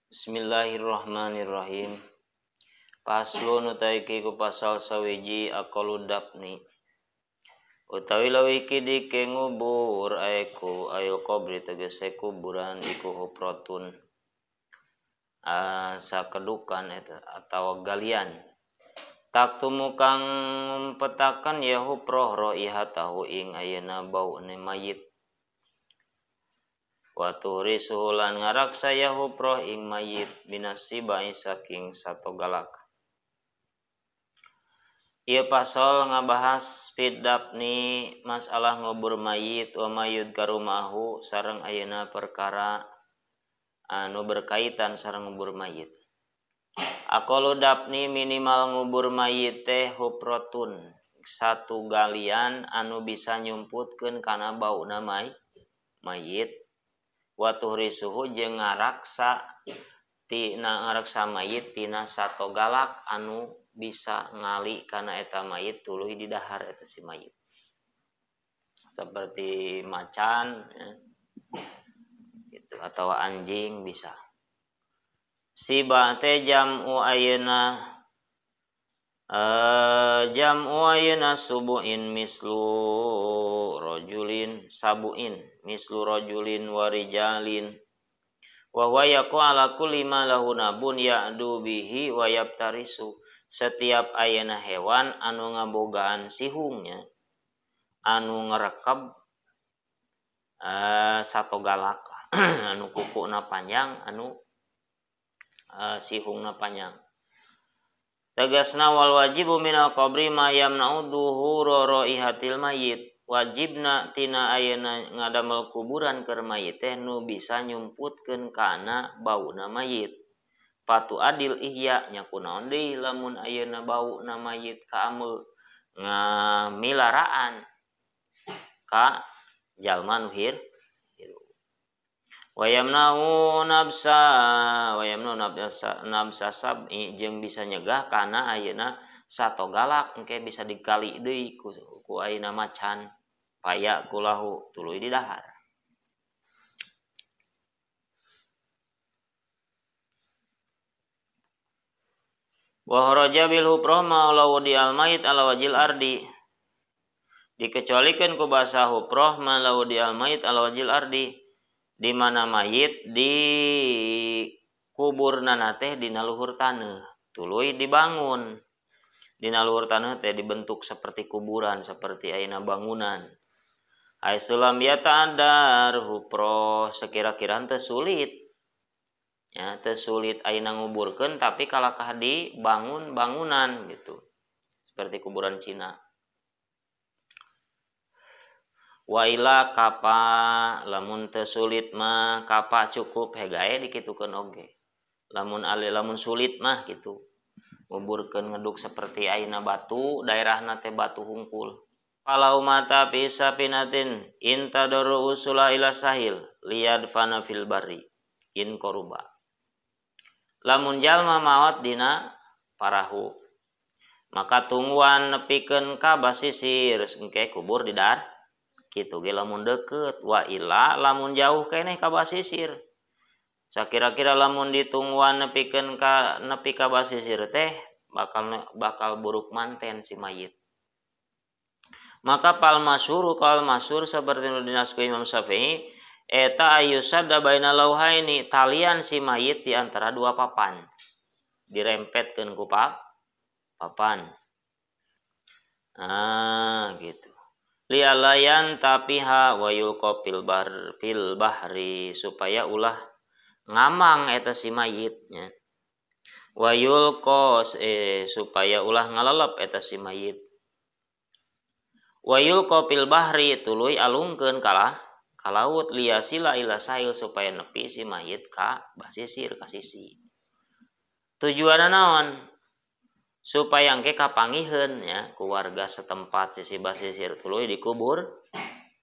Bismillahirrahmanirrahim. Paslon utawi iki ku pasal sawiji aqalud dafni. Utawi leuwih dike ngubur aiku ayul qabri tegese kuburan iku hufratun. Sakedukan eta atawa galian. Taktumu kang ngumpetakan ya hufrah raihatahu ing ayeuna baune mayit. Wa tuhrisuhu lan ngaraksa ya hufrah ing mayit binasibai saking sato galak. Ieu pasal ngabahas fid dafni masalah ngubur mayit wa mayud karumahu sareng ayeuna perkara anu berkaitan sareng ngubur mayit. Aqalu dafni minimal ngubur mayit teh hufratun satu galian anu bisa nyumputkeun kana bauna mayit. Wa tuhrisuhu jeung ngaraksa tina ngaraksa mayit tina sato galak anu bisa ngali kana eta mayit tuluy didahar eta si mayit. Seperti macan ya, gitu, atau anjing bisa. Siba teh jam'u ayeuna jam'u ayeuna subuin mislu rajulin sabuin mislu rajulin warijalin wa huwa yaqu ala kulli ma lahu nabun ya'du bihi wa yabtarisu. Setiap ayeuna hewan anu ngabogaan sihungnya anu ngerekeb sato galak anu kukuna panjang anu sihungna panjang. Tegasna wal wajibu minal qabri ma yamna'u duhura raihatil mayit. Wajibna tina ayeuna ngadamel kuburan keur mayit teh nu bisa nyumputkeun kana bauna mayit. Patu adil ihya nya kunaon deui lamun ayeuna bauna mayit kaameu ngamilaraan ka jalma nu hirup. Wayamna'u nabsa wayamna'u nabsa nabsa sab'i jeung bisa nyegah kana ayeuna sato galak engke bisa dikali deui ku ayeuna macan paya kulahu tuluy didahar. Wa kharaja bil hufrah ma law di al mayit ala wajil ardi. Dikecualikeun ku bahasa hufrah ma law di al mayit ala wajil ardi, di mana mayit di kuburna teh dina luhur taneuh tuluy dibangun. Dina luhur taneuh teh dibentuk seperti kuburan, seperti ayeuna bangunan. Ai sulam yata'addar hufrah sekira-kira teu sulit. Ya, teu sulit ayeuna nguburkeun tapi kalakah dibangun bangunan gitu. Seperti kuburan Cina. Waila kapa lamun teu sulit mah kapa cukup hegae dikitukeun oge. Lamun ali lamun sulit mah gitu. Nguburkeun ngeduk seperti ayeuna batu, daerahna teh batu hungkul. Falau mata fi safinatin intadaru usula ila sahil liyadfana fil barri in koruba. Lamun jalma maot dina parahu maka tungguan nepikeun ka basisir engke kubur di dar kitu ge lamun deukeut wa ila lamun jauh keneh ka basisir. Sakira-kira lamun ditungguan nepikeun ka nepi ka basisir teh bakal buruk manten si mayit. Maka pal masyhur kal masyhur seperti nu dinasku Imam Syafi'i eta ayusadda baina lauhaini talian si mayit di antara dua papan dirempetkeun ku papan. Ah gitu. Lialayan tapiha wa yulqa fil bar fil bahri supaya ulah ngamang eta si mayitnya. Wa yulqa supaya ulah ngalelep eta si mayit. Wa yulqa fil bahri tuluy alungkeun kalah ka laut liasila ila sahil supaya nepi si mayit ka basisir ka sisi. Tujuanna naon? Supaya engke kapangiheun ya ku warga setempat sisi basisir tuluy dikubur.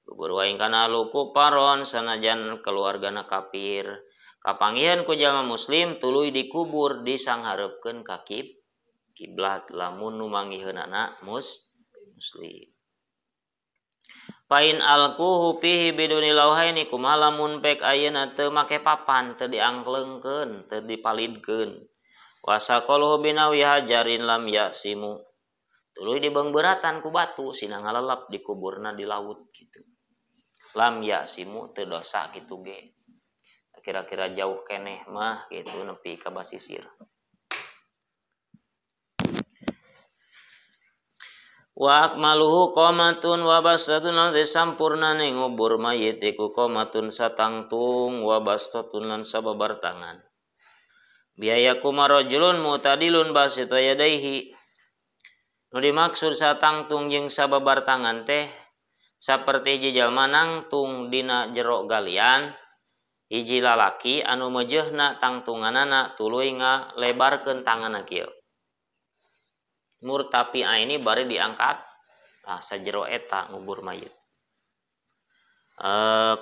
Kubur waing kana luku paron sanajan keluargana kafir. Kapangiheun ku jalma muslim tuluy dikubur disanghareupkeun ka kiblat lamun nu manggiheunana muslim. Pain alquhu fihi biduni lauhaini kumaha lamun pek ayeuna teu make papan teu diangkleungkeun teu dipalidkeun wasaqaluhu binawi hajarin lam yasimu tuluy dibeungbeuratan ku batu sina ngalelep dikuburna di laut gitu lam yasimu teu dosa kitu ge kira-kira jauh keneh mah gitu nepi ka basisir. Wa akmaluhu qomatun wa bastatun lan sampurnane ngubur mayit iku qomatun satangtung wa bastatun lan sababar tangan. Biaya kumarajulun mu'tadilun basita yadaihi. Nu dimaksud satangtung jeung sababar tangan teh saperti hiji jalma nangtung dina jero galian hiji lalaki anu meujeuhna tangtunganana tuluy ngalebarkeun tanganna kieu. Murtapi ini bari diangkat nah sajero eta ngubur mayit.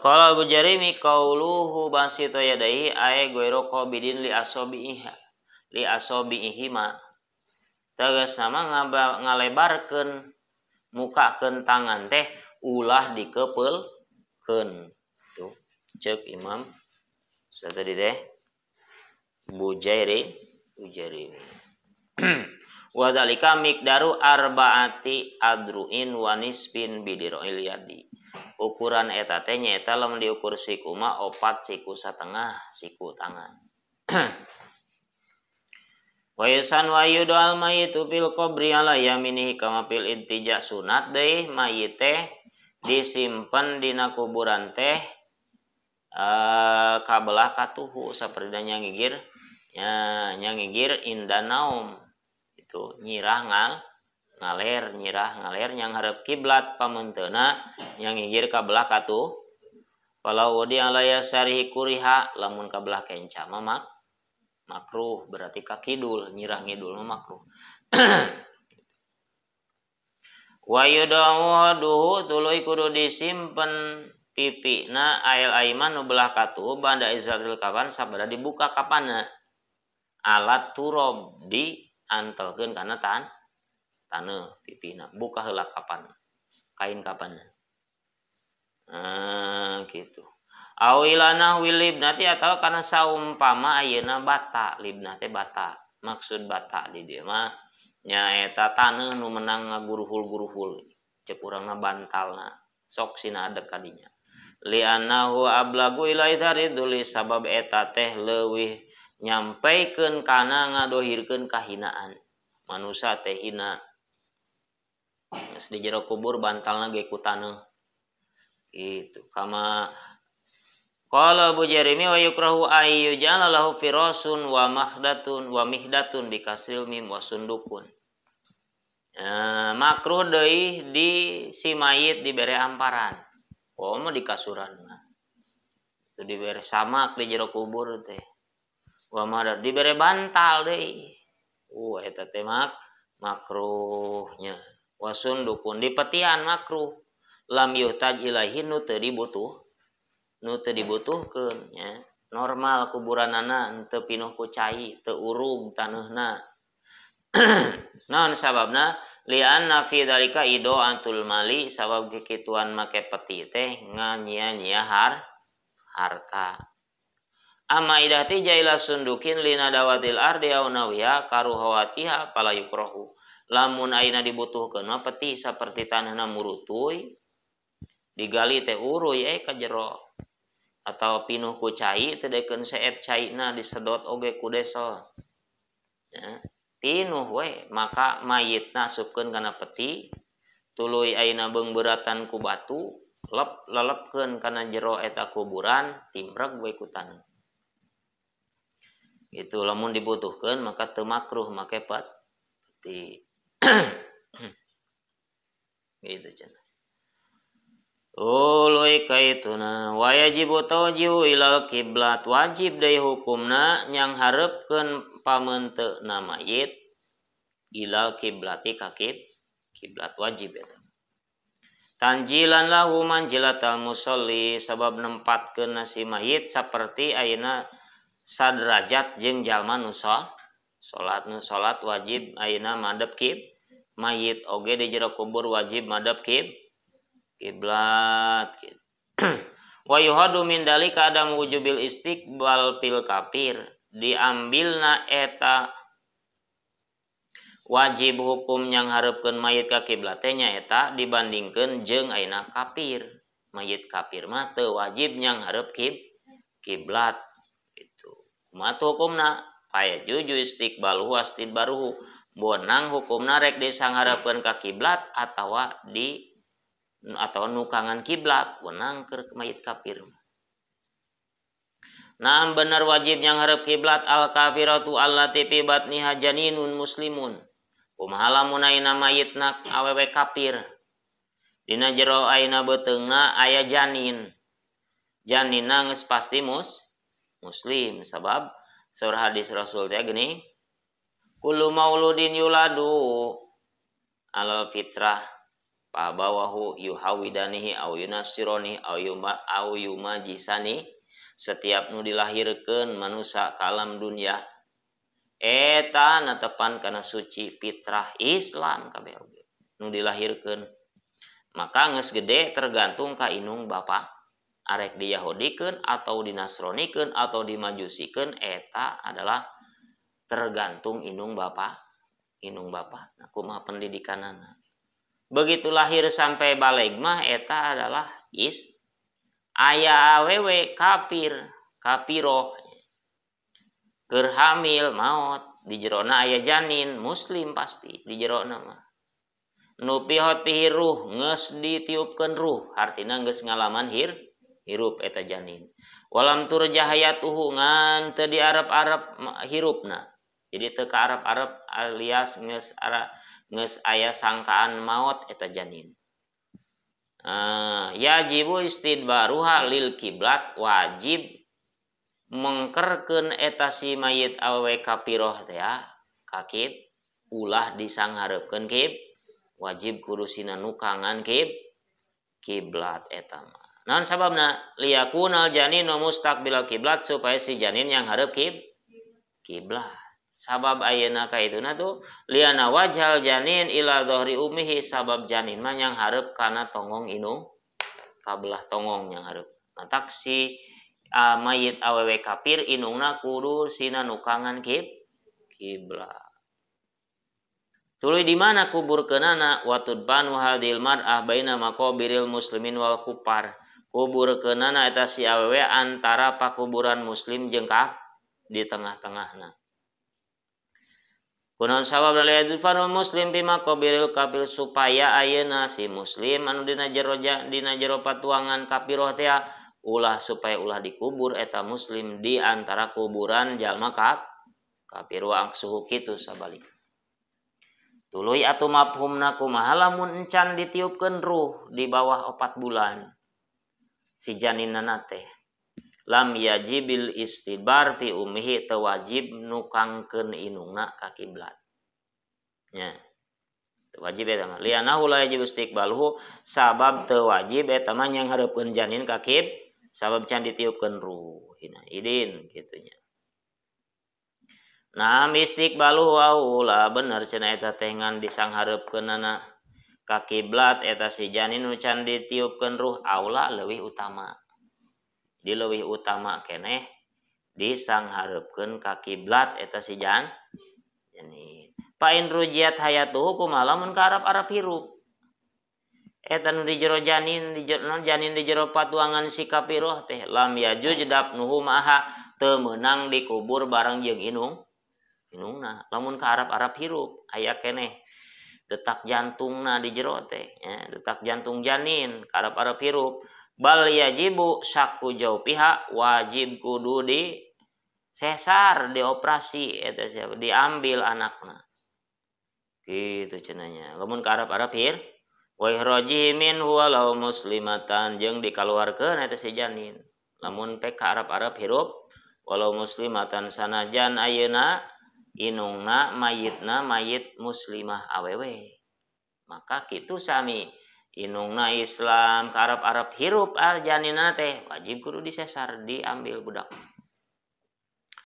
Qala Abu Jarimi qauluhu basita yadaihi ay ghairu qabidin li asabihi li asabihi ma tegas sama ngalebarkeun mukakeun tangan teh ulah dikepeulkeun tuh cek Imam satadi teh Bujairi Bujairi wa dzalika miqdaru arbaati adruin wa nisfin bidiroil yadi. Ukuran eta teh nyaeta lamun diukur siku mah 4 siku setengah siku tangan. Wa yusan wa yudal mayitu fil qabri ala yaminihi kama fil intija sunat deui mayit teh disimpen dina kuburan teh kabelah katuhu saperti nyangigir nya nyangigir inda naum. Itu nyirah ngaler nyirah ngaler yang harap kiblat pamentena yang ngigir kabelah katuh walau di alaya syarihi kuriha lamun kabelah kenca mah makruh berarti ka kidul nyirah ngidul mah makruh. Wa yudawu tuluy kudu disimpen pipina ail aiman nu belah katuh banda izratil kapan sabada dibuka kapana alat turob di antelkeun kana taneuh pipina buka heula kapan kain kapan gitu awilana wilibnati atau kana saumpama ayeuna bata libna teh bata maksud bata di dieu mah nyaeta taneuh nu menang ngaguruhul-guruhul cek urangna bantalna sok sina adeg kadinya li'annahu ablagu ila idhariduli sabab eta teh leuwih nyampaikeun kana ngadohirkeun kahinaan manusia teh hina geus di jero kubur bantalna ge ku taneuh gitu kama qala Abu Jarimi wa yukrahu ay yuj'ala lahu firasun wa mahdatun wa mihdatun bi kasril mim wa sundukun. Makruh deui di si mayit dibere amparan komo di kasuranna itu dibere samak di jero kubur teh wa madar dibere bantal deui. Eta teh makruhnya. Wasundukun dipetian makruh. Lam yuhtaj ilaihi nu teu dibutuh. Nu teu dibutuhkeun nya. Normal kuburanana teu pinuh ku cai, teu urug taneuhna. Naon sababna? Li'anna fi dzalika idoatul mali sabab kikituan make peti teh nganyia-nyia harta. Amma idah tija ila sundukin lina dawatil ardi au nawiha karuhawatiha fala yukrohu. Lamun ayeuna dibutuhkeun mah peti saperti tanahna murutuy digali teh uruy ka jero atau pinuh ku cai teh dekeun seep caina disedot oge ku desel. Ya, pinuh we maka mayitna asupkeun kana peti tuluy ayeuna beungbeuratan ku batu lep lelepkeun kana jero eta kuburan timreg we ku taneuh. Itu lamun dibutuhkan maka teu makruh make peti. Gitu cenah. Uluy kaituna wajibu tawjihu ilal kiblat wajib deui hukumna nyang hareupkeun pamenteuna mayit ilal kiblati ka kiblat wajib eta. Tanjilan lahu manjilatal musolli sabab nempatkeun si mayit saperti ayeuna saderajat jeung jalma nu salat nu salat wajib ayeuna madep kib mayit oge di jero kubur wajib madep Kiblat gitu. Wa yuhadu min dalika adam wujubil istiqbal fil kafir, diambilna eta wajib hukum yang hareupeun mayit ka kiblat teh nyaeta dibandingkeun jeung ayeuna kafir. Mayit kafir mah teu wajib yang hareup kiblat gitu. Kumaha hukumna? Paya juju istiqbaluhu astidbaruhu. Bonang hukumna rek disanghareupeun ka kiblat atawa di atau nukangan kiblat wenang keur mayit kafir. Nah bener wajib yang hareup kiblat al kafiratu allati fi batniha janinun muslimun. Kumaha lamun ayeuna mayitna awewe kafir? Dina jero ayeuna beuteungna aya janin. Janinna geus pasti muslim sabab saur hadis Rasul teh geuning kullu mauludin yuladu alal fitrah pabawahu yuhawidanihi au yunasironi au yumajisani, setiap nu dilahirkeun manusia ka alam dunia eta netepan kana suci fitrah Islam kabeh oge nu dilahirkeun, maka geus gede tergantung ka inung bapa arek diyahudikeun atau dinasronikeun atau dimajusikeun eta adalah tergantung inung bapa nah kumaha pendidikanana. Begitu lahir sampai baleg mah eta adalah is aya awewe kafir kafiroh keur hamil maot di jerona aya janin muslim pasti di jerona mah nu pihot pihiruh geus ditiupkeun ruh hartina geus ngalaman hirup eta janin walam turja hayatuhu ngan teu diarep-arep hirupna jadi teu ka arep-arep alias geus geus aya sangkaan maot eta janin. Yajibu istidbaruha lil kiblat, wajib mengkerkeun eta si mayit awewe kafiroh teh ya ka kib ulah disanghareupeun kib wajib kudu sina nukangan kiblat eta mah. Naon sababna? Liyakunal janinu mustaqbilal kiblat, supaya si janin yang hareup kiblat. Sabab ayeuna ka ituna tuh liana wajhal janin ila dhahri ummihi, sabab janin mah yang hareup kana tonggong inung kabelah tonggong yang hareup. Matak si mayit awewe kafir inungna kudu sina nukangan kiblat. Tuluy di mana kuburkeunana? Watudbanu hadil mar'ah baina maqabiril muslimin wal kufar. Kuburkeunana eta si awewe antara pakuburan muslim jeung kafir di tengah-tengahna. Kunaon sabab liadfanul muslim bima qabiril kafir, supaya ayeuna si muslim anu dina jero patuangan kafiroh teh ulah supaya ulah dikubur eta muslim di antara kuburan jalma kafir wa aksuhu kitu sabalik. Tuluy atuh mafhumna kumaha lamun encan ditiupkeun ruh di bawah 4 bulan si janinna teh lam yajibil istibar fi ummihi, teu wajib nukangkeun inungna ka kiblat. Nya. Teu wajib eta mah. Lianahu la yajibu istiqbaluhu, sabab teu wajib eta mah yang hareupeun janin ka kib sabab can ditiupkeun ruh hina idin kitu nya. Nah istiqbaluhu aula bener cenah eta teh ngan disanghareupkeunana ka kiblat eta si janin nu can ditiupkeun ruh aula leuwih utama. Di leuwih utama keneh disanghareupkeun ka kiblat eta si janin. Fa in rujiat hayatuhu kumaha lamun ka arab-arab hirup eta nu di jero janin di jero janin di jero patuangan si kafiroh teh lam yajuj dafnuhu maha, teu meunang dikubur bareng jeung inungna lamun ka arab-arab hirup aya keneh detak jantungna di jero teh ya, detak jantung janin ka arab-arab hirup. Bal yajibu saku jauh pihak, wajib kudu di sesar dioperasi eta siapa diambil anakna gitu cenanya lamun ka arab-arab hir wa ihraji min walau muslimatan, jeung dikaluarkeun eta si janin lamun pek ka arab-arab hirup walau muslimatan sanajan ayeuna inungna mayitna mayit muslimah awewe, maka kitu sami inungna Islam ka Arab-Arab hirup al janinna teh wajib kudu disesar diambil budak.